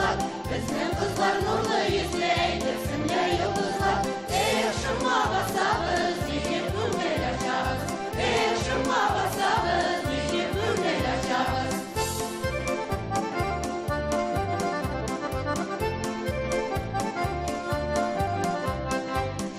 кызлар. Безнең кызлар нурлы йөзле, әйтерсең лә йолдызлар. Эх, шома басабыз, диеп күңел ачабыз. Эх, шома басабыз, диеп күңел ачабыз.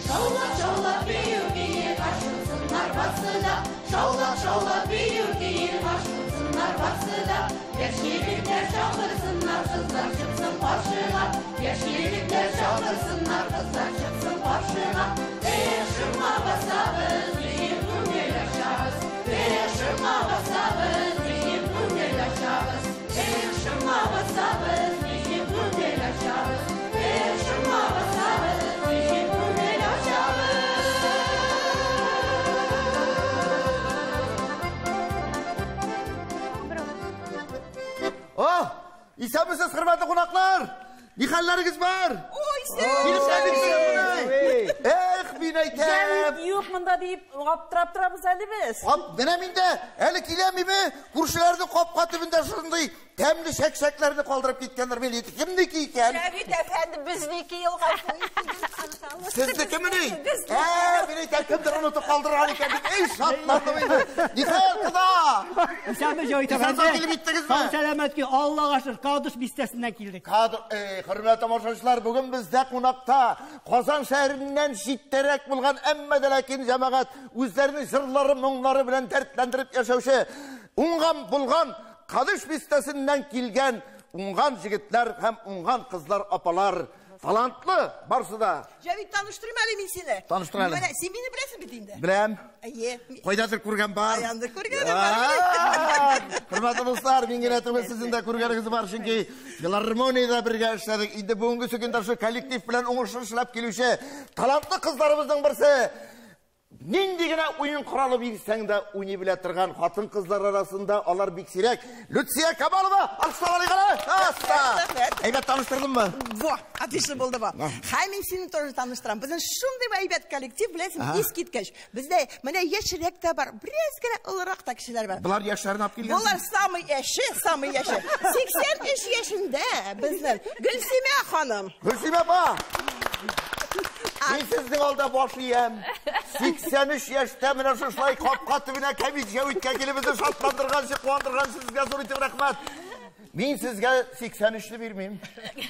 Шаулап, шаулап, бию биеп, ашкынсыннар барсы да. Шаулап, шаулап, бию биеп, ашкынсыннар барсы да. Яшь егетләр чакырсыннар, кызлар чыксын каршыга. Яшь егетләр чакырсыннар, кызлар чыксын каршыга. Эх, шома басабыз, диеп күңел ачабыз. Эх, шома басабыз, диеп күңел ачабыз. Эх, шома басабыз, диеп күңел ачабыз. Эх, шома басабыз, диеп күңел ачабыз. Oh, исәнмесез, хөрмәтле кунаклар! Ни хәлләрегез бар? Ой, Килеп кердегез. Эх, мин әйтәм. Җәвит юк монда дип аптырап торабыз әле без. Ап, менә мин дә әле киләм име, күршеләрнең капка төбендә шундый тәмле чәк-чәкләрне калдырып киткәннәр. Мин әйтеп, кемнеке икән? Җәвит әфәнде безнеке елга. Сезнекемени? Ә, мин әйтәм, кемдер онытып калдырган икән дип, эй, шатландым инде. Нихәл, кода? Исәнме, Җәвит Исән әфәнде? сау килеп җиттегезме? Сау сәламәт ки, Аллага шөкер, Кадыш бистәсеннән килдек. Кадр, эй, хөрмәтле тамашачылар, бүген бездә кунакта Казан шәһәреннән читтәрәк булган, әмма дә ләкин җәмәгать үзләренең җырлары, моңнары белән дәртләндереп яшәүче, уңган булган Кадыш бистәсеннән килгән уңган җегетләр һәм уңган кызлар, апалар, талантлы барсы да. Җәвит, таныштырыйм әле мин сине. Таныштыр әле. Менә син мине беләсең бит инде. Беләм. Әйе. Кайдадыр күргән бар. Каяндыр күргәнем бар. Хөрмәтле дуслар, мин генә түгел, сезнең дә күргәнегез бар, чөнки филармониядә бергә эшләдек. Инде бүгенге көндә шул коллектив белән уңышлы эшләп килүче талантлы кызларыбызның берсе. Нинди генә уен коралы бирсәң дә уйный белә торган хатын-кызлар арасында алар бик сирәк. Люция Камалова, алкышлап алыйк әле. Аста! Рәхмәт. Әйбәт таныштырдыммы? Во, отлично булды бу. Һәм мин сине тоже таныштырам. Безнең шундый әйбәт коллектив, беләсең, искиткеч. Бездә менә яшьрәк тә бар, бераз генә олырак та кешеләр бар. Болар яшьләрен алып килгән. Болар самый яше, самый яше. 83 яшендә безнең Гөлсимә ханым. Гөлсимә апа! Мин сезнең алда баш иям. 83 яшьтә менә шушылай капка төбенә кәмит Җәвиткә килеп безне шатландырганчы, куандырганчы сезгә зур итеп рәхмәт. Мин сезгә 83-не бирмим.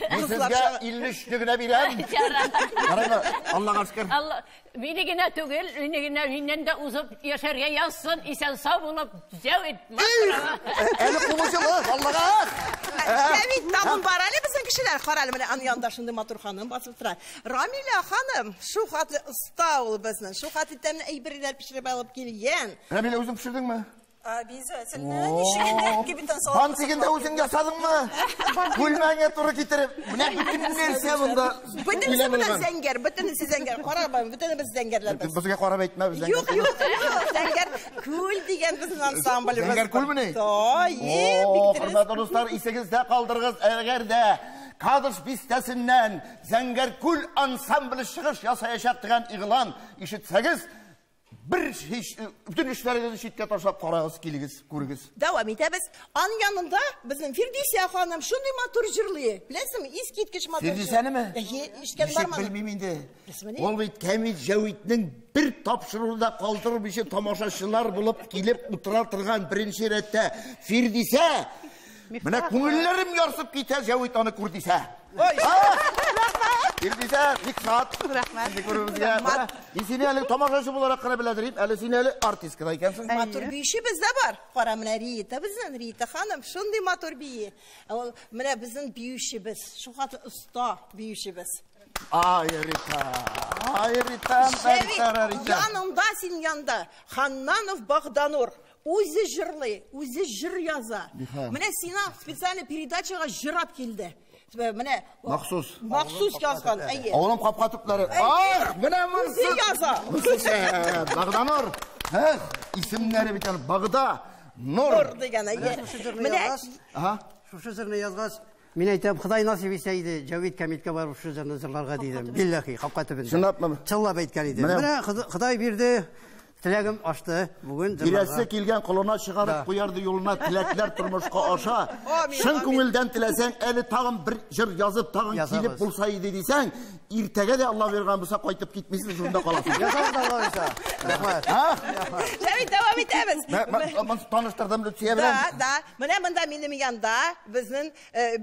Мин сезгә 53-не генә бирәм. Караймы? Аллага шөкер. Алла, мине генә түгел, мине генә миннән дә узып яшәргә язсын, исән сау булып, Җәвит. Әле кулы җылы, Аллага. Җәвит, тагын бар әле безнең кешеләр. Кара әле, менә аның янында шундый матур ханым басып тора. Рамилә ханым, шул хәтле оста ул безнең. Шул хәтле тәмле әйберләр пешереп алып килгән. Рамилә, үзең пешердеңме? Обязательно. Ничек кибеттән салып. Бантигын да үзең ясадыңмы? Бүлмәңә туры китереп. Менә бөтен нәрсә монда. Бөтенесе менә зәңгәр, бөтенесе зәңгәр. Кара, бөтенебез зәңгәрләр без. Безгә карап әйтмә, без зәңгәр. Юк, юк, юк, зәңгәр күл дигән безнең ансамблебез. Зәңгәр күлмени? Да, е, О, бик дөрес. хөрмәтле дуслар, исегездә калдырыгыз, әгәр дә Кадыш бистәсеннән Зәңгәр күл ансамбле чыгыш ясаячак дигән игълан ишетсәгез, бер һич, бөтен эшләрегезне читкә ташлап карагыз, килегез, күрегез. Дәвам итәбез. Аның янында безнең Фирдүсә ханым шундый матур җырлый. Беләсеңме, искиткеч матур. Фирдүсәнеме? Әйе, ишеткән Ничек бармы? белмим инде. Беләсеңмени? Ул бит Кәмит Җәвитнең бер тапшыруында калдырмыйча тамашачылар булып килеп утыра торган беренче рәттә Фирдүсә. Менә күңелләрем ярсып китә, Җәвит аны күр дисә. Ой, Фирдүсә, бик шат. Рәхмәт. Сезне күрүебезгә. Рәхмәт. Мин сине әле тамашачы буларак кына белә дим, әле син әле артистка да икәнсең. Матур биючебез дә бар. Кара, менә Рита безнең, Рита ханым шундый матур бии. Ул менә безнең биючебез, шул хәтле оста биючебез. Ай, Рита. Ай, Рита, Рита, Рита. Янында, син янда Ханнанов Багданур. Үзе җырлый, үзе җыр яза. Менә сиңа специально передачага җырап килде. Менә Махсус. Махсус язган, әйе. Авылым капка төпләре. Ах, менә монысы. Үзе яза. Монысы, Багданур. Эх, исемнәре бит әле Багда Нур. Нур дигән, әйе. Шушы җырны Менә язгач, Ага. шушы җырны язгач, мин әйтәм, Ходай насыйп итсә иде, Җәвит Кәмиткә барып шушы җырны җырларга дидем. Билләһи, капка төбендә. Чынлапмы? Чынлап әйткән идем. Менә Менә Ходай бирде. Теләгем ашты бүген. Бирәсе килгән колына чыгарып куярды юлына, теләкләр тормышка аша. Чын күңелдән теләсәң, әле тагын бер җыр язып, тагын килеп булса иде дисәң, иртәгә дә Алла биргән булса кайтып китмисең, шунда каласың. Язабыз Алла бирса. Рәхмәт. Җәвит, дәвам итәбез. Мин таныштырдым Люция белән. Да, да. Менә монда минем янда безнең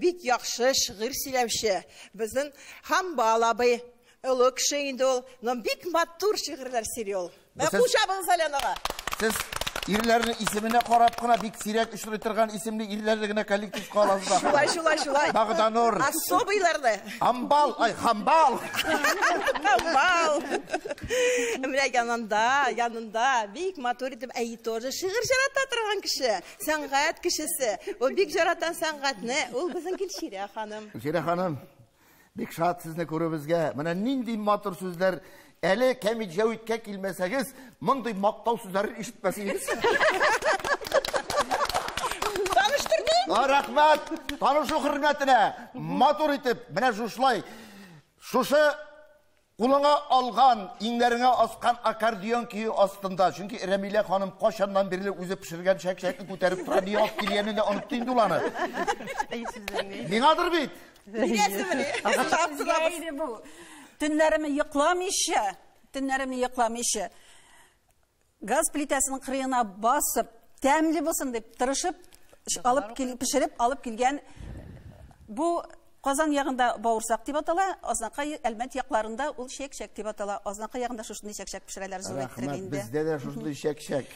бик яхшы шигырь сөйләүче, безнең Хамбал абый. Олы кеше инде ул, но бик матур шигырьләр сөйли ул. Менә кушабыз Аленага. Сез ирләрнең исеменә карап кына бик сирәк очрый торган исемле ирләрне генә коллективка аласыз да. Шулай, шулай, шулай. Багданур. Особыйларны. Амбал, ай, Хамбал. Хамбал. Менә янында, янында бик матур итеп әй тоже шигырь жарата торган кеше, сәнгать кешесе. Ул бик жаратан сәнгатьне, ул безнең Гөлчирә ханым. Гөлчирә ханым, бик шат сезне күрүебезгә. Менә нинди матур сүзләр. Әле Кәмит Җәвиткә килмәсәгез, мондый мактау сүзләрен ишетмәс идегез. Таныштырдым. Рәхмәт. Танышу хөрмәтенә матур итеп, менә шушылай, шушы кулыңа алган, иңнәреңә аскан аккордеон көе астында, чөнки Рәмилә ханым кайчаннан бирле үзе пешергән чәк-чәкне күтәреп тора, ни алып килгәнен дә онытты инде ул аны. Миңадыр бит. Төннәреме йокламыйча, төннәреме йокламыйча, газ плитәсенең кырыена басып, тәмле булсын дип тырышып, алып пешереп алып килгән бу Казан ягында бавырсак дип атала, Азнакай Әлмәт якларында ул чәк-чәк дип атала. Азнакай ягында шушындый чәк-чәк пешерәләр зур иттереп инде. Бездә дә шушындый чәк-чәк.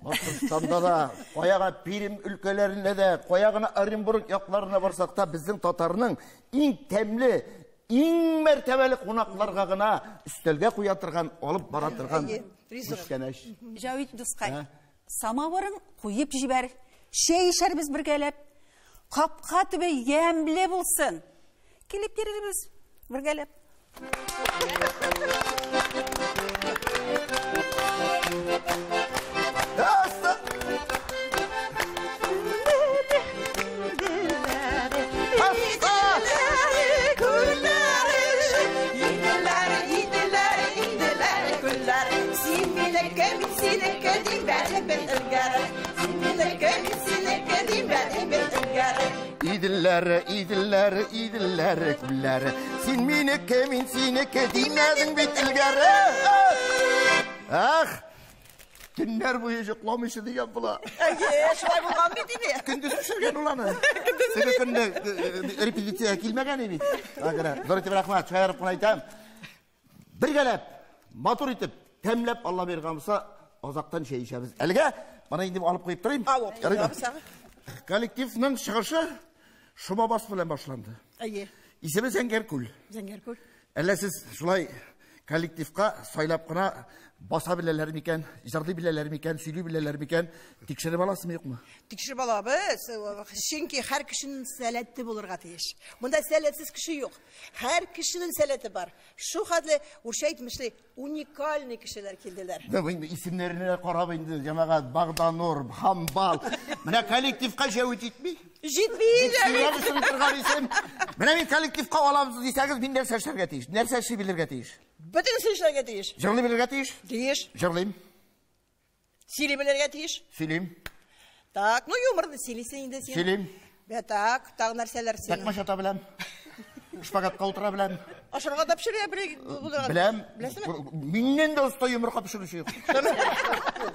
Башкортстанда да, кая гына Пермь өлкәләрендә дә, кая гына Оренбург якларына барсак та, безнең татарның иң тәмле, иң мәртәбәле кунакларга гына өстәлгә куя торган, алып бара торган күчтәнәч. Җәвит дускай, самавырын куеп җибәр, чәй эчәрбез бергәләп. Капка төбе ямьле булсын. Килеп йөрербез бергәләп. Иделләре, иделләре, иделләре, күлләре. Син минеке, мин синеке, димәдең бит элгәре. Ах, төннәр буе йокламыйча дигән була. Әйе, шулай булган бит инде. Көндез пешергән ул аны. Теге көнне репетициягә килмәгән бит. Зур итеп рәхмәт, шаярып кына әйтәм. Бергәләп, матур итеп, тәмләп Алла биргән булса, азактан чәй эчәбез. Әлегә моны инде алып куеп торыйм. Коллективның чыгышы Шома бас белән башланды. Әйе. Исеме Зәңгәр күл. Зәңгәр күл. Әллә сез шулай коллективка сайлап кына баса беләләр микән, җырлый беләләр микән, сөйли беләләр микән, тикшереп аласызмы, юкмы? Тикшереп алабыз, чөнки һәр кешенең сәләте булырга тиеш. Монда сәләтсез кеше юк. Һәр кешенең сәләте бар. Шу хәтле, урысча әйтмешли, уникальный кешеләр килделәр. Да, инде исемнәренә карап инде, җәмәгать, Багданур, Хамбал. Менә коллективка җәвит итми. Җитми. Менә мин коллективка алабыз дисәгез, мин нәрсә эшләргә тиеш? Нәрсә эшли белергә тиеш? Бөтенесен эшләргә тиеш. Җырлый белергә тиеш? Тиеш. Җырлыйм. Сөйли белергә тиеш? Сөйлим. Так, ну юморны сөйлисең инде син. Сөйлим. Бә, так, тагы нәрсәләр синең? Тәкмәч ата беләм. Шпагатка утыра беләм. Ашарга да пешерә беләм. Беләсеңме? Миннән дә оста йомырка пешерүче юк.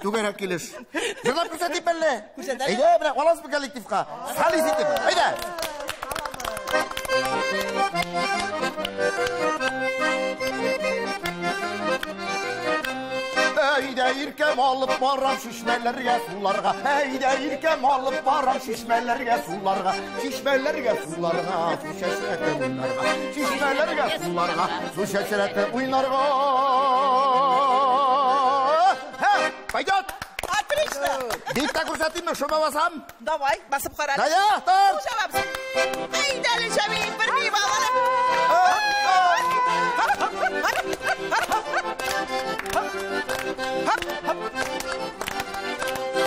Түгәрәк килеш. Җырлап күрсәтик әллә? Күрсәтәле. Әйдә, менә аласызмы коллективка? Солист итеп. Әйдә. Әйдә иркәм алып барам чишмәләргә, суларга. Әйдә иркәм алып барам чишмәләргә, суларга. Чишмәләргә, суларга, су чәчрәтеп уйнарга. Чишмәләргә, суларга, су чәчрәтеп уйнарга. Һә, пойдет! Отлично! Бит тә күрсәтимме, шума басам? Давай, басып кара. Дая, тор! Шабабыз. Әйдә әле, Шәмил, бер биеп алалым.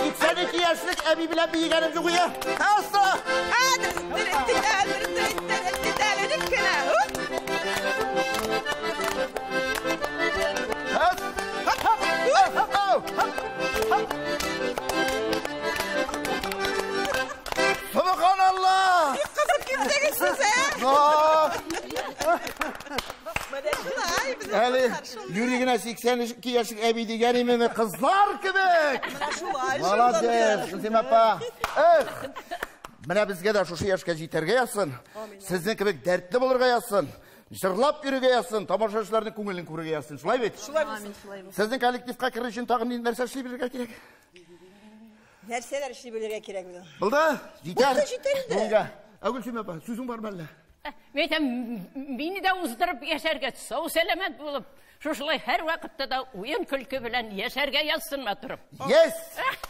Сиксән ике яшьлек әби белән биегәнем юк ия. Аса! Но! Менә шулай, безнең Әле кызлар шундый. юри генә 82 яшьлек әби дигән имеме кызлар кебек. Менә шулай. Молодец, Гөлсем апа. Эх! Менә безгә дә шушы яшькә җитәргә язсын. Сезнең кебек дәртле булырга язсын. Җырлап йөрергә язсын, тамашачыларның күңелен күрергә язсын. Шулай бит? Шулай булсын, шулай булсын. Сезнең коллективка керер өчен тагын нинди нәрсә эшли белергә кирәк? Нәрсәләр эшли белергә кирәк безнең? Булды? Җитәр. Булды, җитәр инде. Бүгенгә. Ә Гөлсем апа, сүзең бармы әллә? Мин әйтәм, мине дә уздырып яшәргә, сау сәламәт булып, шушылай һәр вакытта да уен көлке белән яшәргә язсын матурым. Yes!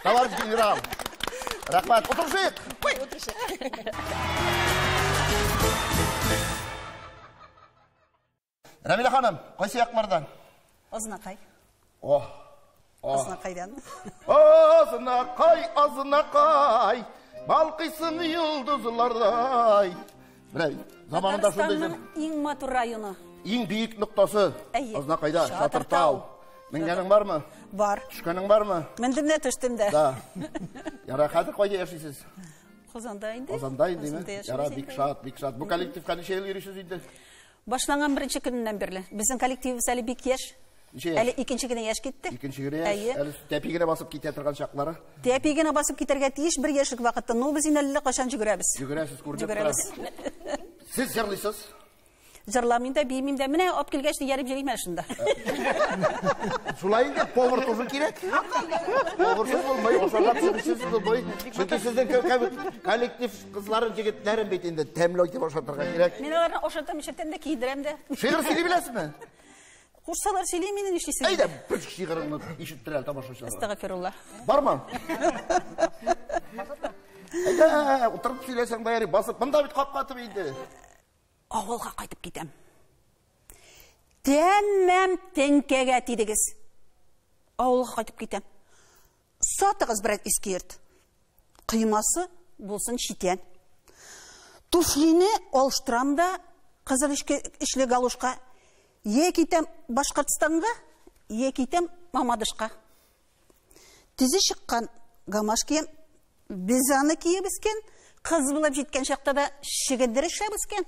Товарищ генерал. Рәхмәт. Утырышыйк. Ой, утырышыйк. Рәмилә ханым, кайсы яклардан? Азнакай. Ох. Ох. Азнакайдан. Азнакай, Азнакай, балкыйсың йолдызлардай. Менә заманында шундый җыр. Татарстанның иң матур районы. Иң биек ноктасы Әйе. Азнакайда, Шатыртау. Шатыртау. Менгәнең бармы? Бар. Төшкәнең бармы? Мендем дә төштем дә. Да. Яра, хәзер кайда яшисез? Казанда инде. Казанда инде, Казанда ме? яшибез Яра, инде. бик шат, бик шат. Бу коллективка ничә ел йөрисез инде? Башланган беренче көненнән бирле. Безнең коллективыбыз әле бик яшь. Ничә яшь? Әле икенче генә яшь китте. Икенче генә яшь. Әйе. Әле тәпи генә басып китә торган чаклары. Тәпи генә басып китәргә тиеш бер яшьлек вакытта. Ну, без инде әллә кайчан йөгерәбез. Йөгерәсез, күренеп Йөгерәбез. тора. Сез җырлыйсыз? Җырламыйм да, биемим дә. Менә алып килгәч, ярып йөрим әле шунда. Шулай инде повар тоже кирәк. Поварсыз булмый, ашарга пешерүчесез булмый. Чөнки сезнең коллектив кызларын, егетләрен бит инде тәмле итеп ашатырга кирәк. Мин аларны ашатам, эчертәм дә, киендерәм дә. Шигырь сөйли беләсезме? Кушсалар сөйлим инде, нишлисең? Әйдә, бер шигыреңне ишеттер әле тамашачыларга. Әстәгъфирулла. Бармы? Әйдә, утырып сөйләсәң дә ярый, басып. Монда бит капка төбе инде. Авылга кайтып китәм. Тәмам тәңкәгә тидегез. Авылга кайтып китәм. Сатыгыз берәр иске йорт. Кыймасы булсын читән. Туфлине алыштырам да кызыл ишле галошка. Е китәм Башкортстанга, е китәм Мамадышка. Тизе чыккан гамаш кием, без аны киеп үскән, кыз булып җиткән чакта да чегендер эшләп үскән.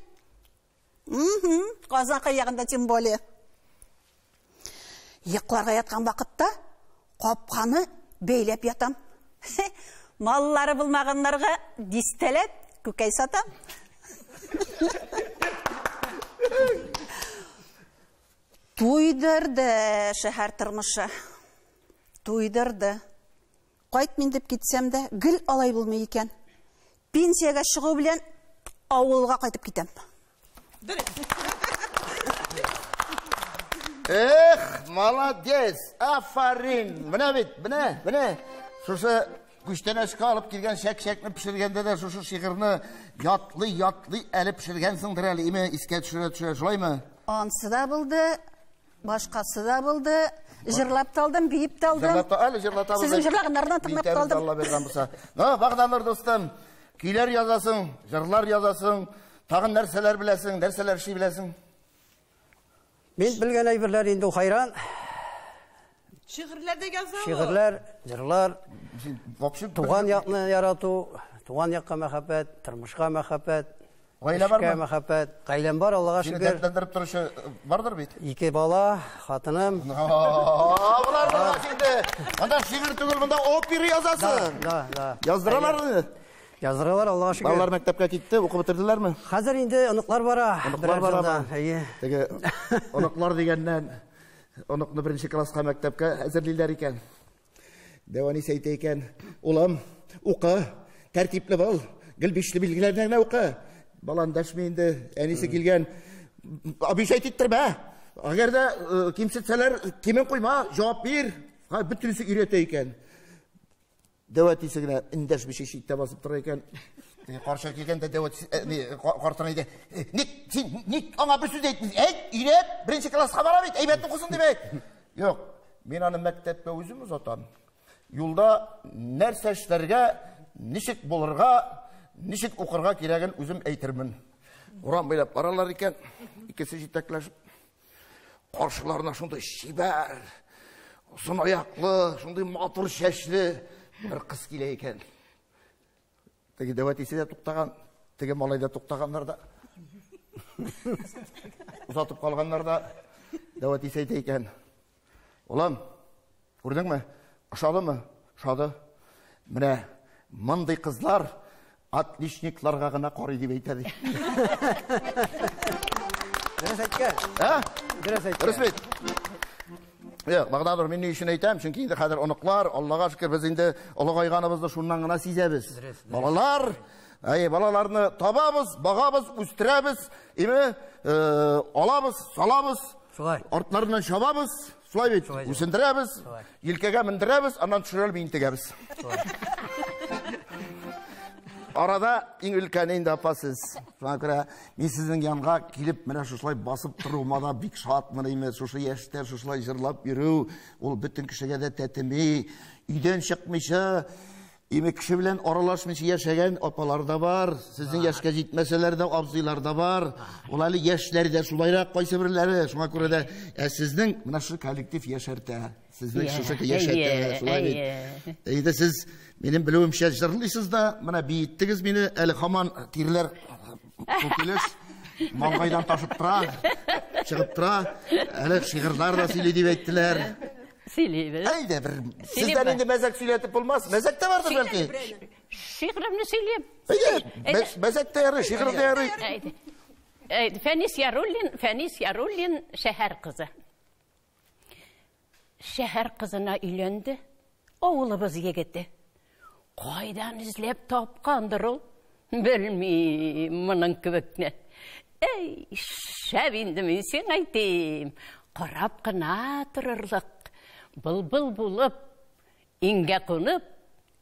Казан ягында тем более. Йокларга яткан вакытта капканы бәйләп ятам. Маллары булмаганнарга дистәләп күкәй сатам. Туйдырды шәһәр тормышы. Туйдырды. Кайтмыйм дип китсәм дә, гел алай булмый икән. Пенсиягә чыгу белән авылга кайтып китәм. Эх, молодец, афарин. Менә бит, менә, менә. Шушы күчтәнәшкә алып килгән чәк-чәкне пешергәндә дә шушы шигырьне ятлый-ятлый әле пешергәнсеңдер әле, име искә төшерә-төшерә, шулаймы? Ансы да булды, башкасы да булды. Җырлап та алдым, биеп тә алдым. Җырлата, әле җырлатабыз. Сезнең җырлаганнарны тыңлап калдым. Алла биргән булса. Ну, Багданур дустым, көйләр язасың, җырлар язасың, тагын нәрсәләр беләсең, нәрсәләр эшли беләсең? Мин белгән әйберләр инде хайран. Шигырьләр дә яза ул. Шигырьләр, җырлар, Вообще туган якны ярату, туган якка мәхәббәт, тормышка мәхәббәт, Гаилә бармы? эшкә мәхәббәт. Гаиләм бар, Аллага Сине шөкер. дәртләндереп торучы бардыр бит. Ике бала, хатыным. Болар булгач инде. Монда шигырь түгел, монда опера язасың. Да, да. Яздыралар. Яздыралар, Аллага шөкер. Балалар мәктәпкә китте, укып бетерделәрме? Хәзер инде оныклар бара. Оныклар Берәр барамы? елдан. Әйе. Теге оныклар дигәннән оныкны беренче класска мәктәпкә әзерлиләр икән. Дәванис әйтә икән, улым, укы, тәртипле бул, гел бишле билгеләрне генә укы. Балан дәшми инде, әнисе килгән. Обещать иттермә. Әгәр дә кимсетсәләр, кимен куйма, җавап бир. Ха, бөтенесе өйрәтә икән. Дәү әтисе генә эндәшмичә читтә басып тора икән. Теге каршы килгән дә дәү әтисе, ни, картына әйтә, ник син ник аңа бер сүз әйтмисең? Әйт, өйрәт, беренче класска бара бит, әйбәт укысын дип әйт. Юк, мин аны мәктәпкә үзем озатам. Юлда нәрсә эшләргә, ничек булырга, ничек укырга кирәген үзем әйтермен. Урам буйлап баралар икән, икесе җитәкләшеп. Каршыларына шундый чибәр, озын аяклы, шундый матур чәчле бер кыз килә икән. Теге дәү әтисе дә туктаган, теге малай да туктаганнар да. Озатып калганнар да дәү әтисе әйтә икән. Улым, күрдеңме? Ошадымы? Ошады. Менә мондый кызлар отличникларга гына карый дип әйтә ди. Дөрес әйткән. Ә? Дөрес әйткән. Дөрес бит. Юк, Богданов, мин ни өчен әйтәм? Чөнки инде хәзер оныклар, Аллага шөкер, без инде олыгайганыбызны шуннан гына сизәбез. Балалар, әй, балаларны табабыз, багабыз, үстерәбез, име, алабыз, салабыз. Шулай. Артларыннан чабабыз, шулай бит. Шулай. Үсендерәбез, Шулай. елкәгә мендерәбез, аннан төшерәлми интегәбез. Арада иң өлкәне инде апа сез. Шуңа күрә мин сезнең янга килеп менә шушылай басып торуыма да бик шатмын инде. Шушы яшьтә шушылай җырлап йөрү, ул бөтен кешегә дә тәтеми. Өйдән чыкмыйча, име кеше белән аралашмыйча яшәгән апалар да бар. Сезнең яшькә җитмәсәләр дә абзыйлар да бар. Ул әле яшьләр дә шулайрак кайсы берләре. Шуңа күрә дә сезнең менә шушы коллектив яшәртә. Сезнең шушы яшәртә, шулай бит. Инде сез минем белүемчә җырлыйсыз да, менә биеттегез мине, әле һаман тирләр шул килеш маңгайдан ташып тора, чыгып тора. Әле шигырьләр дә сөйли дип әйттеләр. Сөйлибез. Әйдә бер сездән инде мәзәк сөйләтеп булмас. Мәзәк тә бардыр бәлки. Шигыремне сөйлим. Әйдә, мәзәк тә ярый, шигырь дә ярый. Әйдә. Фәнис Яруллин, Фәнис Яруллин шәһәр кызы. Шәһәр кызына өйләнде, авылыбыз егете. Кайдан эзләп тапкандыр ул? Белмим моның кебекне. Әй, шәп инде мин сиңа әйтим. Карап кына торырлык, былбыл булып, иңгә кунып,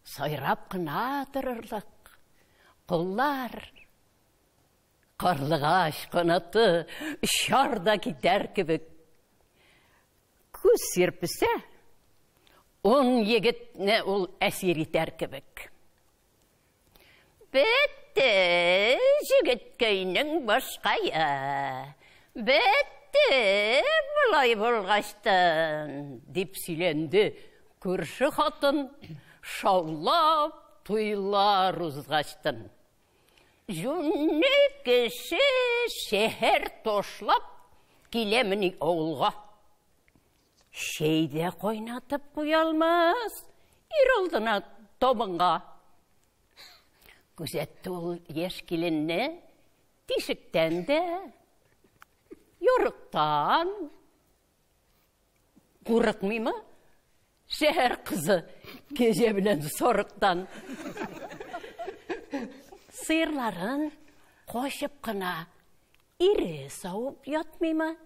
сайрап кына торырлык. Куллар карлыгач канаты очар да китәр кебек. Күз сирпесә, ун егетне ул әсир итәр кебек. Бетте җегеткәйнең башкая. Бетте болай булгачтын, дип сөйләнде күрше хатын, шаулап туйлар узгачтын. Жүнне кеше шәһәр ташлап киләмени авылга. Чәй дә кайнатып куя алмас, ир алдына табынга. Күзәтте ул яшь киленне тишектән дә, ярыктан. Курыкмыймы? Шәһәр кызы кәҗә белән сарыктан. Сыерларын качып кына ире савып ятмыймы?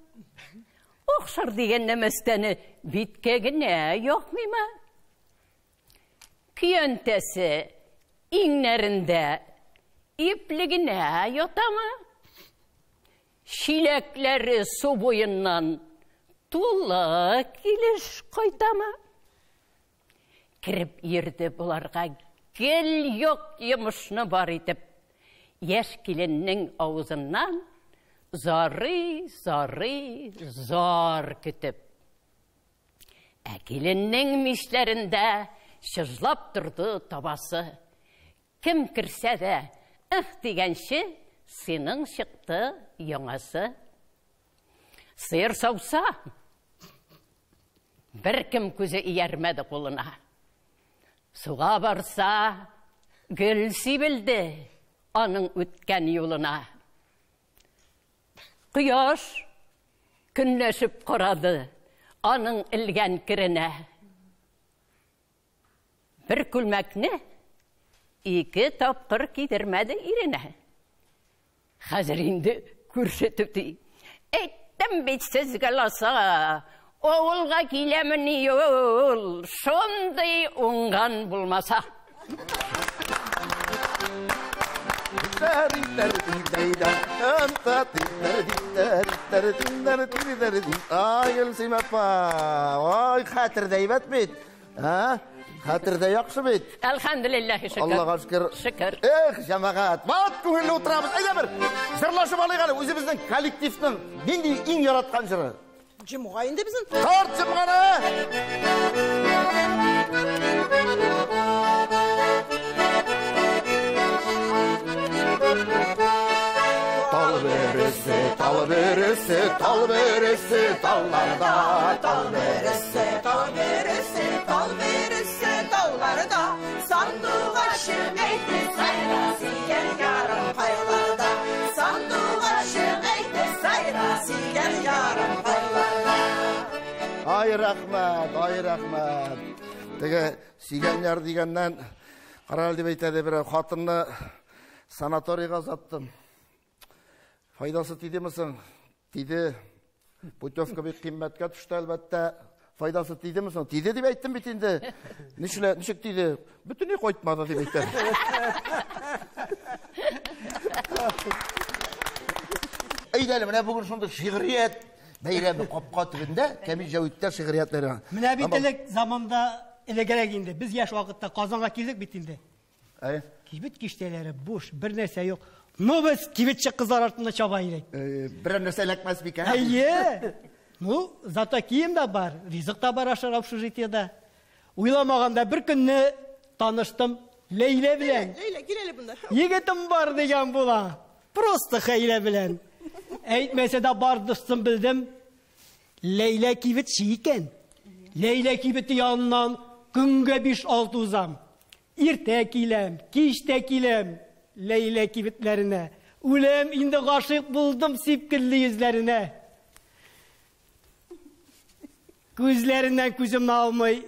Охшар дигән нәмәстәне биткә генә якмыймы? Көянтәсе иңнәрендә иплегенә ятамы? Чиләкләре су буеннан тулы килеш кайтамы? Кереп йөрде буларга гел юк йомышны бар итеп. Яшь киленнең авызыннан зарый, зарый, зар көтеп. Ә киленнең мичләрендә чыжлап торды табасы. Кем керсә дә, ых дигәнче, сының чыкты яңасы. Сыер сауса, бер кем күзе иярмәде кулына. Суга барса, гөл сибелде аның үткән юлына. Кояш көнләшеп карады аның элгән керенә. Бер күлмәкне ике тапкыр кидермәде иренә. Хәзер инде күрше түти. Әйттем бит сезгә ласа, авылга киләмени ул, шундый уңган булмаса. Ай, Гөлсим апа, ай, хәтердә әйбәт бит. Хәтердә яхшы бит. Әлхәмдүлилләһ, шөкер. Аллага шөкер. Шөкер. Эх, җәмәгать, бат күңелле утырабыз. Әйдә бер җырлашып алыйк әле үзебезнең коллективның нинди иң яраткан җыры? Җомга инде безнең. Тарт җомганы! Тал бөресе Тал бөресе, тал бөресе, талларда, Тал бөресе, тал бөресе, тал бөресе, тауларда. Сандугачым әйтте сайра, сөйгән ярым кайларда. Сандугачым әйтте сайра, сөйгән ярым кайларда. Ай рәхмәт, ай рәхмәт. Теге сөйгән яр дигәннән, карал дип әйтә берәү, хатынны санаторийга озаттым. Файдасы тидеме соң? Тиде. Путевка бик кыйммәткә төште, әлбәттә. Файдасы тидеме соң? Тиде дип әйттем бит инде. Нишлә, ничек тиде? Бөтенләй кайтмады дип әйтәм. Әйдә әле, менә бүген шундый шигърият бәйрәме капка төбендә, Кәмил Җәвиттә шигърият бәйрәме. Менә бит элек заманда элегрәк инде. Без яшь вакытта Казанга килдек бит инде. Әй. Кибет киштәләре буш, бер нәрсә юк. Ну без кибетче кызлар артында чаба идек. Берәр нәрсә эләкмәс микән? Әйе. Ну, зато кием дә бар, ризык та бар ашар общежитиедә. Уйламаганда бер көнне таныштым Ләйлә белән. Ләйлә, кил әле монда. Егетем бар дигән була. Просто хәйлә белән. Әйтмәсә дә бар дустым белдем. Ләйлә кибетче икән. Ләйлә кибете яныннан көнгә 5-6 узам. Иртә киләм, кич тә киләм Ләйлә кибетләренә. Үләм инде гашыйк булдым сипкелле йөзләренә. Күзләреннән күземне алмый,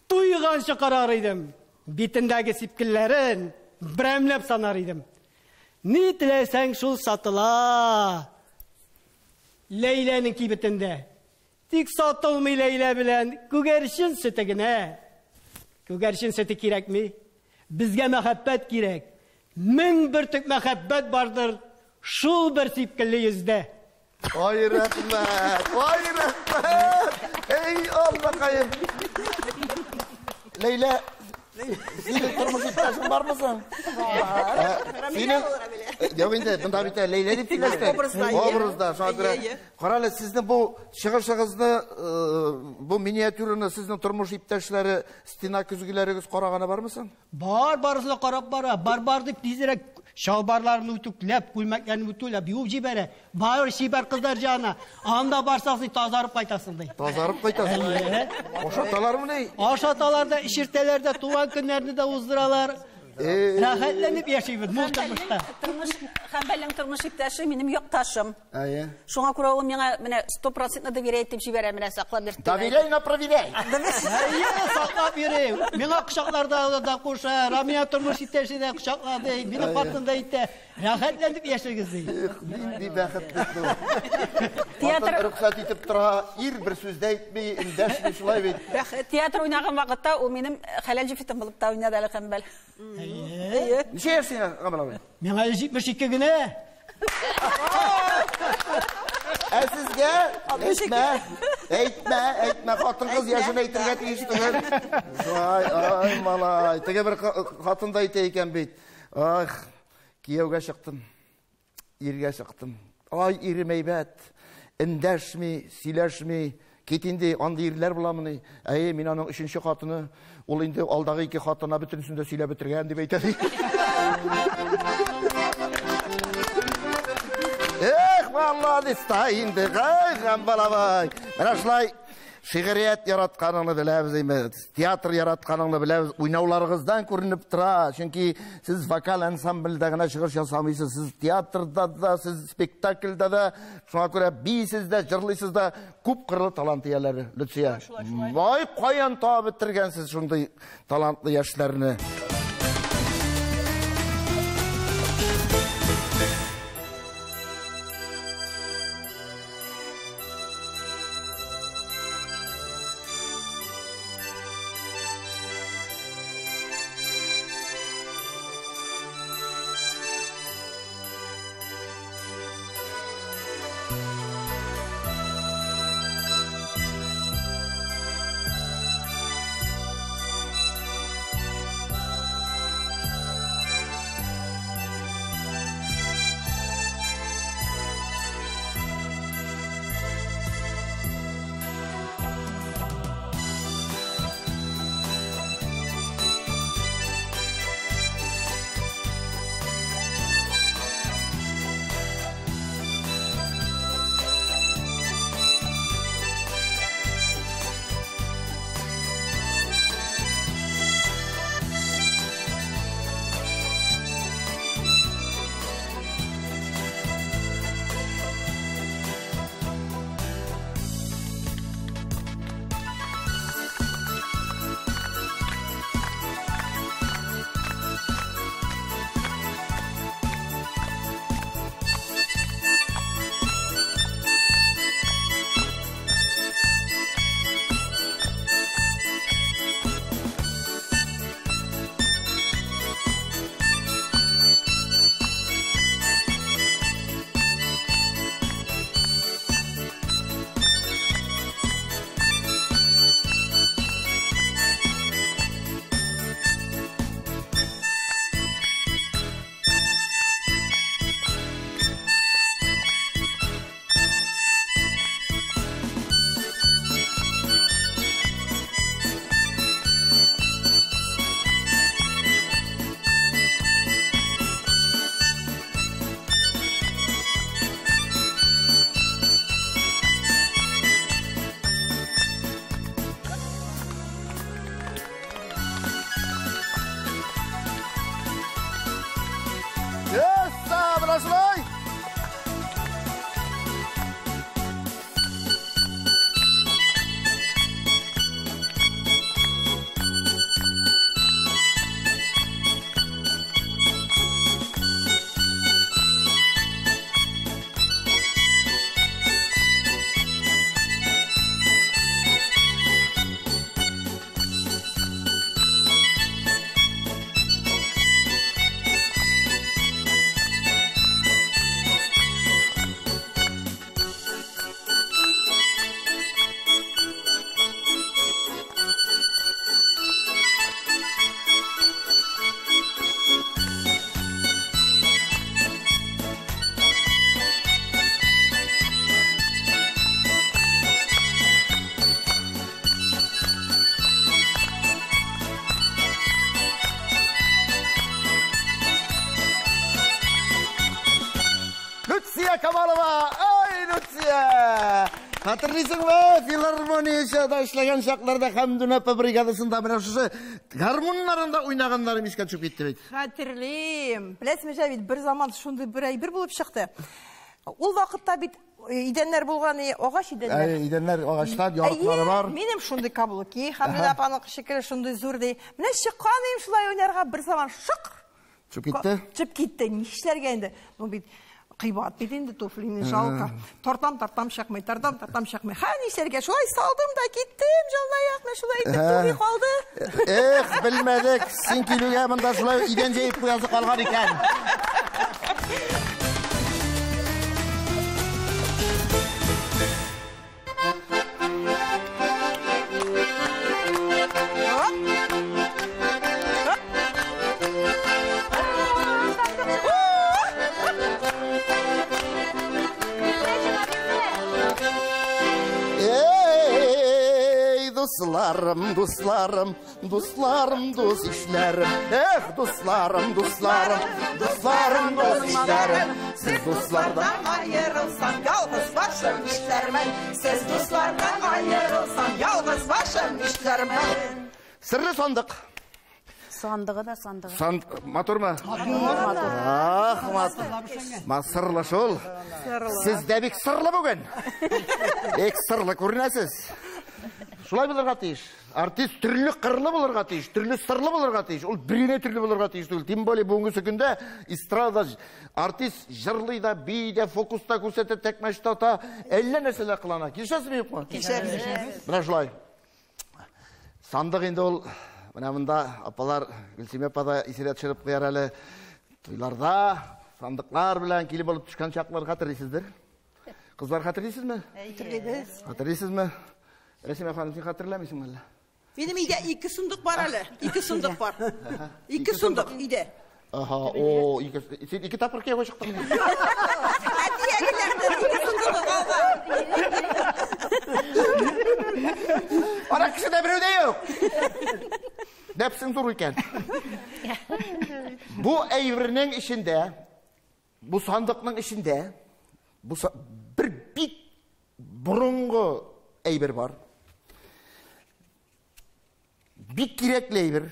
туйганчы карар идем. Битендәге сипкелләрен берәмләп санар идем. Ни теләсәң шул сатыла. Ләйләнең кибетендә. Тик сатылмый Ләйлә белән күгәрчен сөте генә. Күгәрчен сөте кирәкми. Безгә мәхәббәт кирәк. 1000 бөртек мәхәббәт бардыр шул бер сипкелле йөздә. Ай рәхмәт, ай рәхмәт. Эй, Аллакаем. Ләйлә, синең тормыш иптәшең бармы соң? Бар. Синең Юк инде, монда бит Ләйлә дип сөйләштек. Образда, әйе. Образда, шуңа күрә. Әйе, әйе. Кара әле, сезнең бу чыгышыгызны, бу миниатюраны сезнең тормыш иптәшләре, стена көзгеләрегез караганы бармы соң? Бар, барысы да карап бара. Бар, бар дип тизрәк чалбарларны үтүкләп, күлмәкләрне үтүкләп юып җибәрә. Бар чибәр кызлар җана. Анда барсаң, син тазарып кайтасың ди. Тазарып кайтасың. Әйе. Ашаталармыни? Ашаталар да, эчертәләр дә, туган көннәрне дә уздыралар. Рәхәтләнеп яшибез мул тормышта. Тормыш, Хәмбәлнең тормыш иптәше минем якташым. Әйе. Шуңа күрә ул миңа менә 100% доверять итеп җибәрә, менә саклап йөртте. Доверяй, но проверяй. Әйе, саклап йөри. Миңа кочакларда да куша, Рамия тормыш иптәше дә кочаклады, минем хатын да әйтә. Рәхәтләнеп яшәгез ди. Эх, нинди бәхетле бу. Театр Хатын рөхсәт итеп тора, ир бер сүз дә әйтми, эндәшми, шулай бит. Бәхет. Театр уйнаган вакытта ул минем хәләл җефетем булып та уйнады әле Хәмбәл. Әйе. Ничә яшь сиңа, Гамил абый? Миңа 72 генә. Ә сезгә? Әйтмә, әйтмә, әйтмә, хатын-кыз яшен әйтергә тиеш түгел. Ай, ай, малай. Теге бер хатын да әйтә икән бит. Ах, кияүгә чыктым, иргә чыктым. Ай, ирем әйбәт. Эндәшми, сөйләшми. Кит инде, андый ирләр буламыни? Әйе, мин аның өченче хатыны. Ул инде алдагы ике хатынына бөтенесен дә сөйләп бетергән дип әйтә. Эх, молодец та инде, гай, Гамбал абай. Менә шулай шигърият яратканыңны беләбез инде, театр яратканыңны беләбез, уйнауларыгыздан күренеп тора. Чөнки сез вокал ансамбльдә генә чыгыш ясамыйсыз, сез театрда да, сез спектакльдә дә, шуңа күрә бийсез дә, җырлыйсыз да, күп кырлы талант ияләре, Люция. Вай, каян табып бетергәнсез шундый талантлы яшьләрне? Люция Камалова! Ай, Люция! Хәтерлисеңме, филармониядә эшләгән чакларда Хәмдүнә апа бригадасында менә шушы гармуннарында уйнаганнарым искә төшеп китте бит. Хәтерлим. Беләсезме, Җәвит, бер заман шундый бер әйбер булып чыкты. Ул вакытта бит идәннәр булган, агач идәннәр. Әй, идәннәр агачлар, ярыклары бар. Минем шундый каблуки, Хәмдүнә апаның шикелле шундый зур ди. Менә чыккан идем шулай уйнарга, бер заман шык Төшеп китте. Төшеп китте. Нишләргә инде? Ну бит кыйбат бит инде туфлине, жалко. Тартам, тартам чыкмый, тартам, тартам чыкмый. Ха, нишләргә? Шулай салдым да киттем, җанлаякны шулай итеп туфли калды. Эх, белмәдек, син килүгә монда шулай идән җәеп куясы калган икән. Эй, дусларым, дусларым, дусларым, дус ишләрем. Эх, дусларым, дусларым, дусларым, дус ишләрем. Сез дуслардан аерылсам, ялгыз башым нишләрмен? Сез дуслардан аерылсам, ялгыз башым нишләрмен? Серле сандык. Сандыгы да сандыгы. Санд матурмы? Ах, матур. Ма сырлы шул. Сез дә бик сырлы бүген. Бик сырлы күренәсез. Шулай булырга тиеш. Артист төрле кырлы булырга тиеш, төрле сырлы булырга тиеш. Ул бер генә төрле булырга тиеш түгел. Тем более бүгенге көндә эстрада артист җырлый да, бии дә, фокус та күрсәтә, тәкмәч тә ата, әллә нәрсәләр кылана. Килешәсезме, юкмы? Килешәбез. Менә шулай. Сандык инде ул, менә монда апалар, Гөлсимә апа да исенә төшереп куяр әле. Туйларда сандыклар белән килеп алып төшкән чаклар хәтерлисездер? Кызлар хәтерлисезме? Хәтерлибез. Хәтерлисезме? Рәсимә ханым, син хәтерләмисеңме әллә? Минем өйдә ике сундук бар әле. Ике сундук бар. Ике сундук өйдә. Аһа, о, ике, син ике тапкыр кияүгә чыктың. Әти-әниләрдән ике сундугы калган. Ара кешедә берәү дә юк. Нәфсең зур икән. Бу әйбернең эчендә, бу сандыкның эчендә, бу бер бик борынгы әйбер бар. Бик кирәкле әйбер.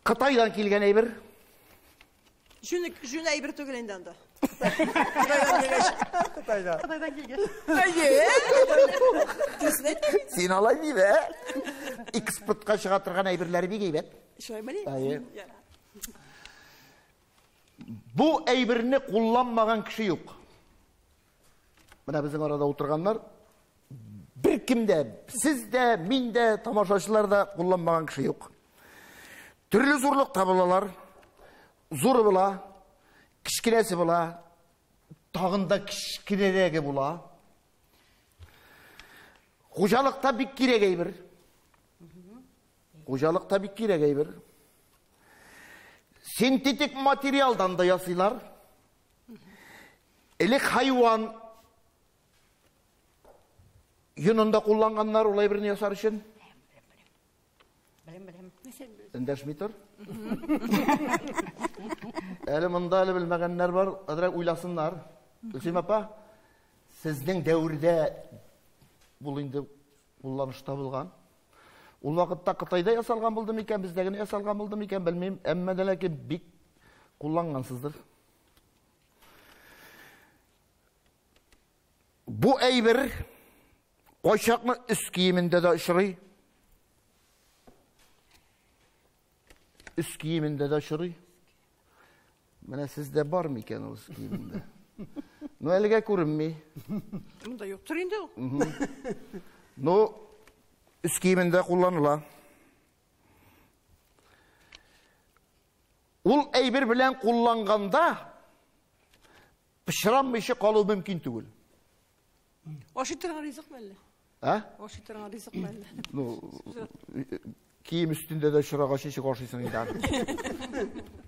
Кытайдан килгән әйбер. Жүн әйбер түгел инде анда. Кытайдан. Кытайдан килгән. Әйе. Дөресен әйтәм. Син алай димә. Экспортка чыга торган әйберләре бик әйбәт. Шулаймыни? Әйе. Бу әйберне кулланмаган кеше юк. Менә безнең арада утырганнар бер кем дә, сез дә, мин дә, тамашачылар да кулланмаган кеше юк. Төрле зурлыкта булалар. Зуры була, кечкенәсе була, тагын да кечкенәрәге була. Хуҗалыкта бик кирәк әйбер. Хуҗалыкта бик кирәк әйбер. Синтетик материалдан да ясыйлар. Элек хайван йонын да кулланганнар ул әйберне ясар өчен. Белем, белем. Эндәшми тор. Әле монда әле белмәгәннәр бар, әзрәк уйласыннар. Гөлсем апа, сезнең дәвердә бул инде кулланышта булган. Ул вакытта Кытайда ясалган булды микән, бездә генә ясалган булды микән, белмим. Әмма дә ләкин бик куллангансыздыр. Бу әйбер кайчакны өс киемендә дә очрый. Өс киемендә дә очрый. Менә сездә бар микән ул өс киемендә? Ну, әлегә күренми. Монда юктыр инде ул. Ну, өс киемендә кулланыла. Ул әйбер белән кулланганда пычранмыйча калу мөмкин түгел. Ашый торган ризыкмы әллә? А? Ашый торган ризыкмы әллә? Ну, кием өстендә дә очрагач ничек ашыйсың инде аны?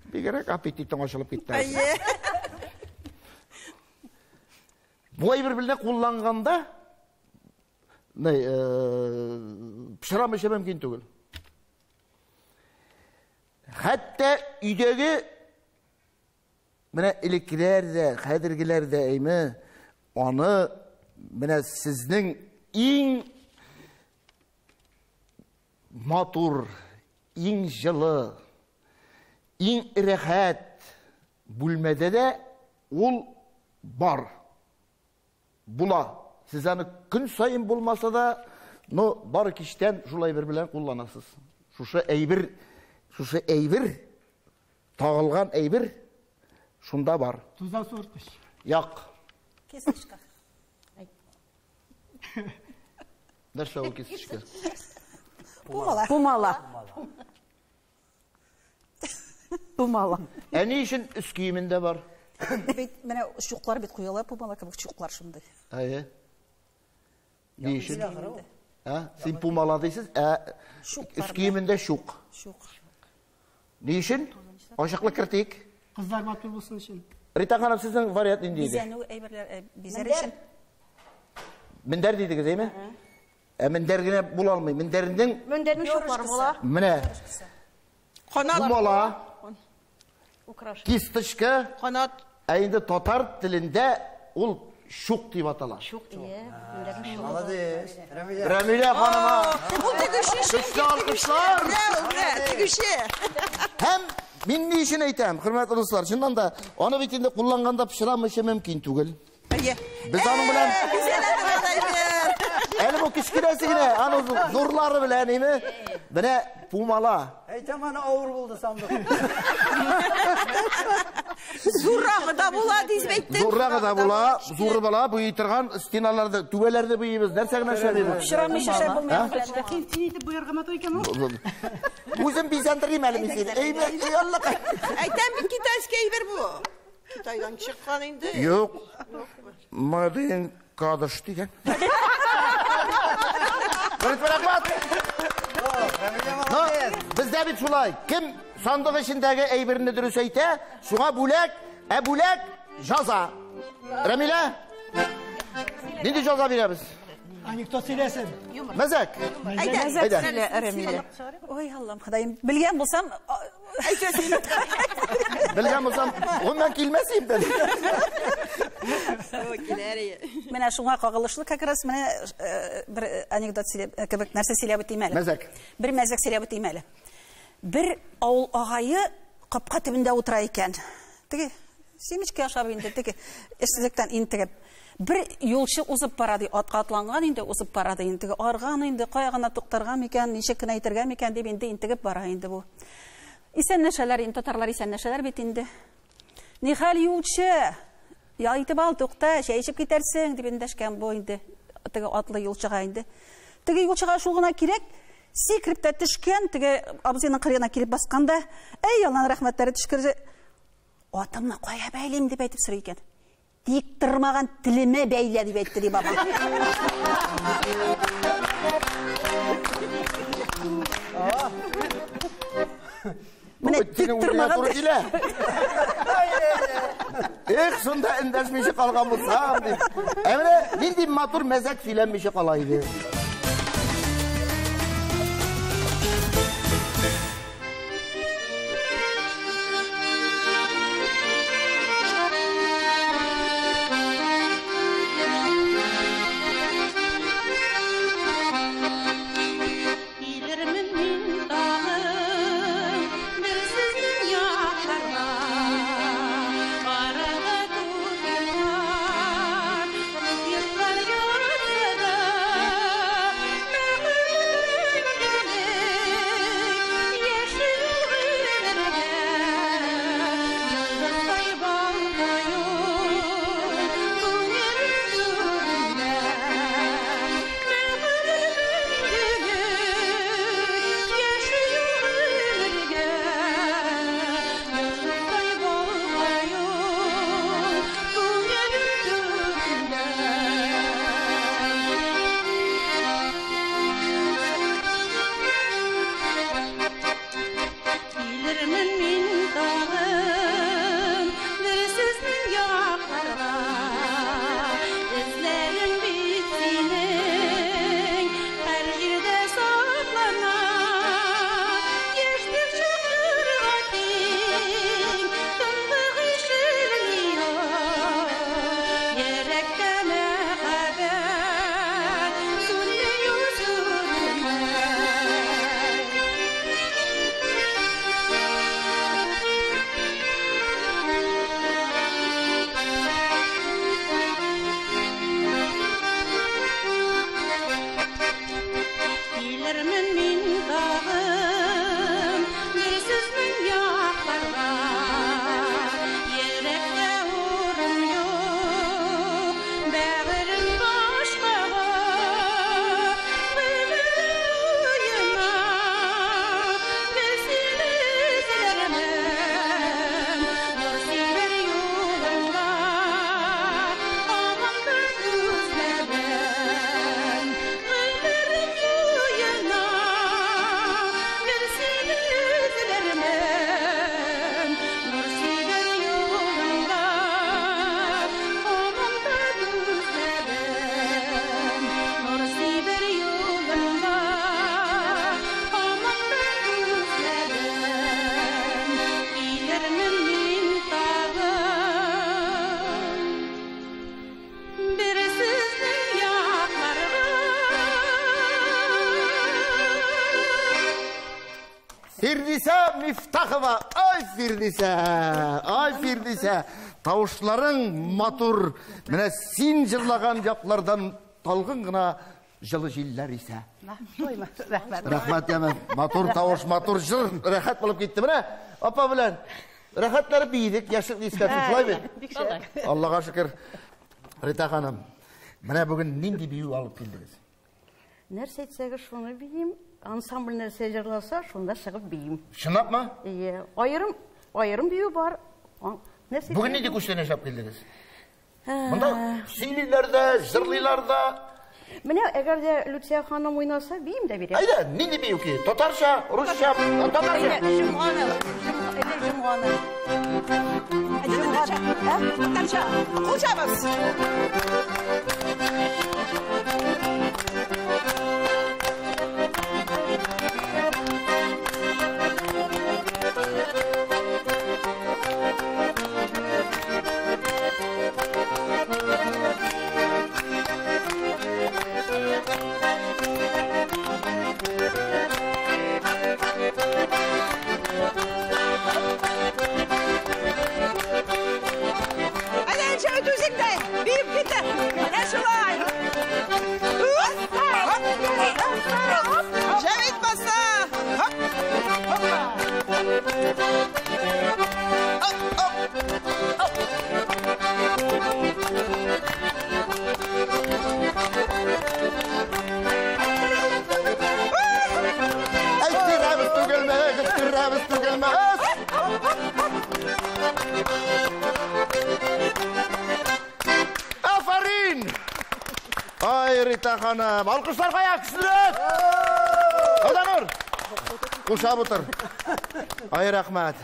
Бигрәк аппетитың ачылып китте. Әйе. Бу әйбер белән кулланганда, пычранмыйча мөмкин түгел. Хәтта өйдәге Менә элеккеләр дә, хәзергеләр дә әйме, аны менә сезнең иң матур, иң җылы, иң рәхәт бүлмәдә дә ул бар. Була. Сез аны көн саен булмаса да, но бары кичтән шул әйбер белән кулланасыз. Шушы әйбер, шушы әйбер, тагылган әйбер шунда бар. Тузан суырткыч. Як. Кисточка. Нәрсә ул кисточка? Пумала. Пумала. Пумала. Ә ни өчен өс киемендә бар? Бит менә чуклар бит куялар, пумала кебек чуклар шундый. Әйе. Ни өчен? Ә? Син пумала дисез, ә Чуклар өс киемендә чук. Чук. Ни өчен? Ачыклык кертик. Кызлар матур булсын өчен. Рита ханым, сезнең вариант нинди иде? Бизәнү әйберләр, бизәр өчен. Мендәр дидегез, әйме? Ә мендәр генә була алмый. Мендәрнең Мендәрнең чуклары була. менә Канат. пумала, кисточка, Канат. ә инде татар телендә ул чук дип атала. Чук, ие. Мендәрнең чугы. Молодец. Рәмилә. Рәмилә ханыма Ул тегүче. көчле алкышлар. Менә, тегүче. Һәм мин ни өчен әйтәм, хөрмәтле дуслар, чыннан да аны бит инде кулланганда пычрамыйча мөмкин түгел. Әйе. Без аның белән Бизәнә торган әйбер. әле бу кечкенәсе генә, аны зурлары белән име? Менә пумала. Әйтәм аны авыр булды сандык. Зуррагы да була дип әйттең. Зуррагы да була, зуры була, буйый торган стеналарда, түбәләрдә буйыйбыз, нәрсә генә эшләмибез. Пычрамыйча шәп булмый. Үзем бизәндерим әле мин сине. Әйме, эй, Аллакай. Әйтәм бит китайский әйбер бу. Китайдан чыккан инде. Юк. Мадин кадыш дигән. Рәхмәт. Рәмилә Но молодец. бездә бит шулай. Кем сандык эчендәге әйберне дөрес әйтә, шуңа бүләк, ә бүләк җаза. Рәмилә, нинди җаза бирәбез? Анекдот сөйләсен. Мәзәк. Әйдә, Әйдә. сөйлә, Рәмилә. Ой, Аллам, Ходаем. Белгән булсам, Әйтә син. Белгән булсам, гомумән килмәс идем. Ой, киләр. менә шуңа кагылышлы как раз менә бер анекдот сөйләп кебек нәрсә сөйләп үтим әле. Мәзәк. Бер мәзәк сөйләп үтим әле. Бер авыл агае капка төбендә утыра икән. Теге семечки ашап инде, теге эшсезлектән интегеп. Бер юлчы узып бара ди, атка атланган инде, узып бара ди, инде теге арган инде, кая гына туктарга микән, ничек кенә әйтергә микән дип инде интегеп бара инде бу. Исәнләшәләр инде, татарлар исәнләшәләр бит инде. Нихәл юлчы? Ял итеп ал, тукта, чәй эчеп китәрсең, дип эндәшкән бу инде. Теге атлы юлчыга инде. Теге юлчыга шул гына кирәк, сикереп тә төшкән, теге абзыйның кырыена килеп басканда, әй, Алланың рәхмәтләре төшкерде. Атымны кая бәйлим дип әйтеп сорый икән. Тик тормаган телемә бәйлә дип әйтте ди баба. Менә Бу тик синең үзеңә тормаган туры килә. Эх, шунда эндәшмичә калган булсам дип. Ә менә нинди матур мәзәк сөйләнмичә кала иде. Килермен мин тагын бер сезнең якларга. Арада күп еллар, күп еллар ятса да, Фирдисә Мифтахова. Ай, Фирдисә! Ай, Фирдисә! Тавышларың матур. Менә син җырлаган яклардан талгын гына җылы җилләр исә. Рәхмәт. Рәхмәт, яме. Матур тавыш, матур җыр. Рәхәт булып китте. Менә апа белән рәхәтләнеп биедек, яшьлекне искә төшереп, шулай бит? Бик шәп. Аллага шөкер. Рита ханым, менә бүген нинди бию алып килдегез? Нәрсә әйтсәгез, шуны биим. Ансамбль нәрсә җырласа, шунда чыгып биим. Чынлапмы? Ие, аерым, аерым бию бар. Нәрсә Бүген нинди күчтәнәч алып килдегез? Монда сөйлиләр дә, җырлыйлар да. Менә әгәр дә Люция ханым уйнаса, биим дә бирә. Әйдә, нинди бию ки? Татарча, русча, татарча. Җомганы, әйдә җомганы. Татарча. Татарча. Кул чабыз. Әйдә, Җәвит үзең дә биеп кит. Менә шулай. Җәвит баса. Хоп. Хоппа. Оп, оп. Оп. Әйттерәбез түгелме, әйттерәбез түгелме? Афәрин! Ай, Рита ханым, алкышлар кая, көчлерәк! Алданур! Кушап утыр. Ай, рәхмәт.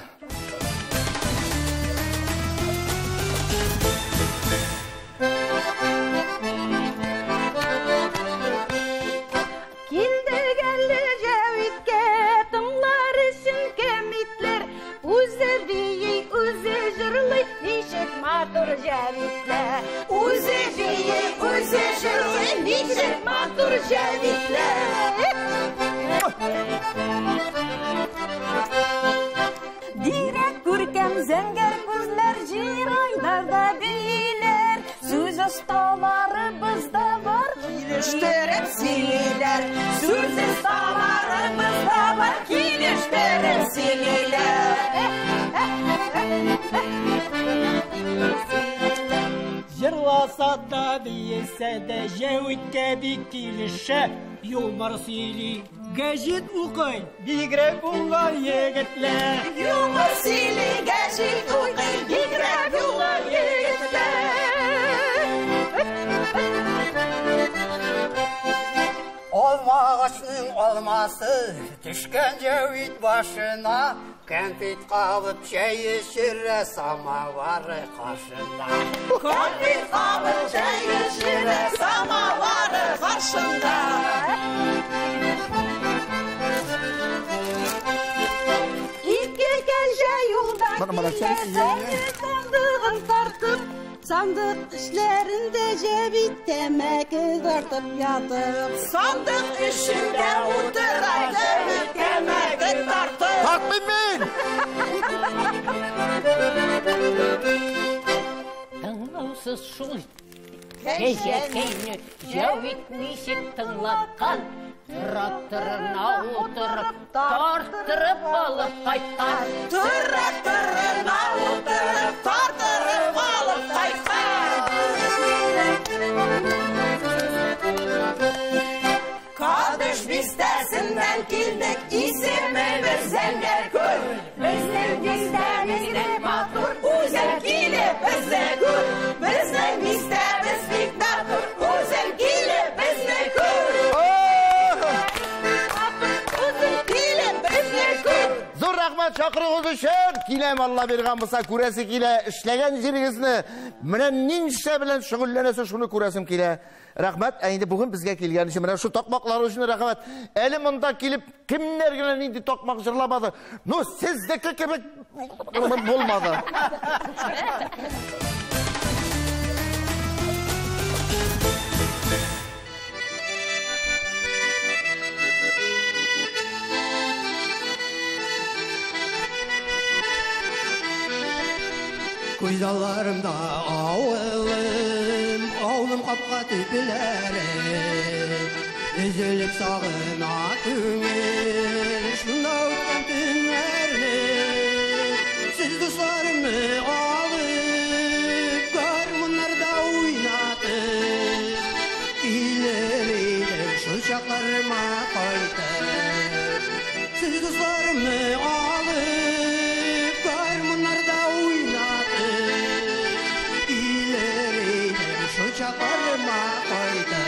Килдек әле Җәвиткә, тыңлар өчен кәмитләр. Үзе бии, үзе җырлый, ничек матур Җәвитләр. Үзе бии, үзе җырлый, ничек матур Җәвитләр. Бигрәк күркәм зәңгәр күзләр, җирайларда бииләр. Сүз осталарыбыз да бар, Килештереп сөйлиләр. Сүз осталарыбыз да бар, килештереп сөйлиләр. Җырласа да, биесә дә, Җәвиткә бик килешә. Юмор сөйли, гәҗит укый, бигрәк уңган егетләр. Юмор сөйли, гәҗит укый, бигрәк уңган егетләр. Алма агачның алмасы төшкән Җәвит башына, кәнфит кабып чәй эчерә самавары каршында. Кәнфит кабып чәй эчерә самавары каршында. Ике кәҗә юлда килә, сандыгын тартып, сандык эшләрендә Җәвит тәмәке тартып ятып. Сандык эчендә утыра Җәвит тәмәке тартып. Тартмыйм мин! Тыңлаусыз шул кәҗәкәйне Җәвит ничек тыңлаткан, тракторына утырып, тарттырып алып кайткан. Тракторына утырып, тарттырып алып кайткан. Кадыш бистәсеннән килдек, исемебез Зәңгәр күл. Безнең бистәбез бик матур, үзең килеп безне күр. Безнең бистәбез бик матур, үзең килеп безне күр. Үзең килеп безне күр. Зур рәхмәт чакыруыгыз өчен. Киләм, Алла биргән булса, күрәсе килә. Эшләгән җирегезне, менә нинчә белән шөгыльләнәсез, шуны күрәсем килә. Рәхмәт. Ә инде бүген безгә килгән өчен, менә шу такмаклар өчен рәхмәт. Әле монда килеп кемнәр генә нинди такмак җырламады. Ну, сезнеке кебек булмады. Күз алларымда авылым, авылым капка төпләре. Өзелеп сагына күңел, шунда үткән төннәрне. Сез дусларымны алып, гармуннарда уйнатып, килер идем шул чакларыма кайтып. Сез дусларымны алып, гармуннарда уйнатып, килер идем шул чакларыма кайтып.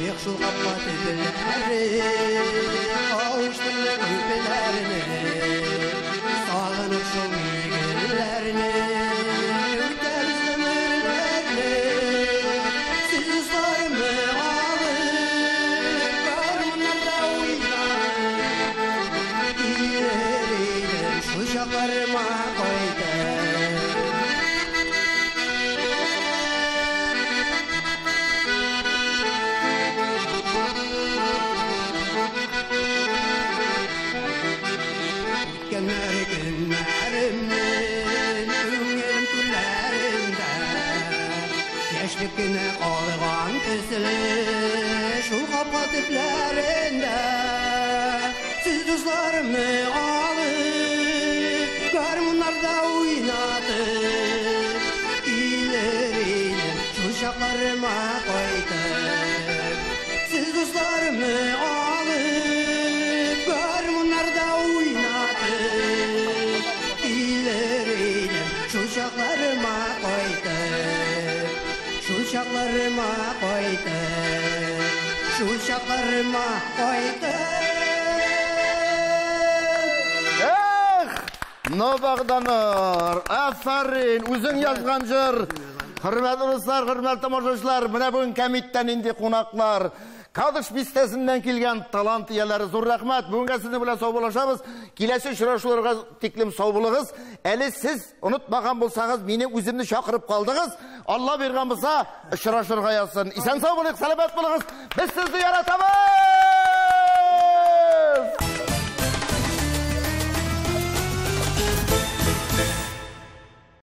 Эх, шул капка төпләре, кавыштырды күпләрне, сагынып шул мизгелләрне, үтәбез гомерләрне. Сез дусларымны алып, гармуннарда уйнап, килер идем шул чакларыма кайтып. Үткәннәр көннәремнең күңелем түрләрендә, яшьлек кенә калган төсле шул капка төпләрендә. Сез дусларымны алып, гармуннарда уйнатып, килер идем шул чакларыма кайтып. Сез дусларымны алып, гармуннарда уйнатып, килер идем шул чакларыма кайтып. Шул чакларыма кайтып, шул чакларыма кайтып. Эх, но Богданур, афәрин, үзең язган җыр. Хөрмәтле дуслар, хөрмәтле тамашачылар, менә бүген кәмиттән инде кунаклар. Кадыш бистәсеннән килгән талант ияләре, зур рәхмәт. Бүгенгә сезнең белән саубуллашабыз. Киләсе очрашуларга тиклем сау булыгыз. Әле сез онытмаган булсагыз, мине үземне чакырып калдыгыз. Алла биргән булса, очрашырга язсын. Исән сау булыгыз, сәламәт булыгыз. Без сезне яратабыз.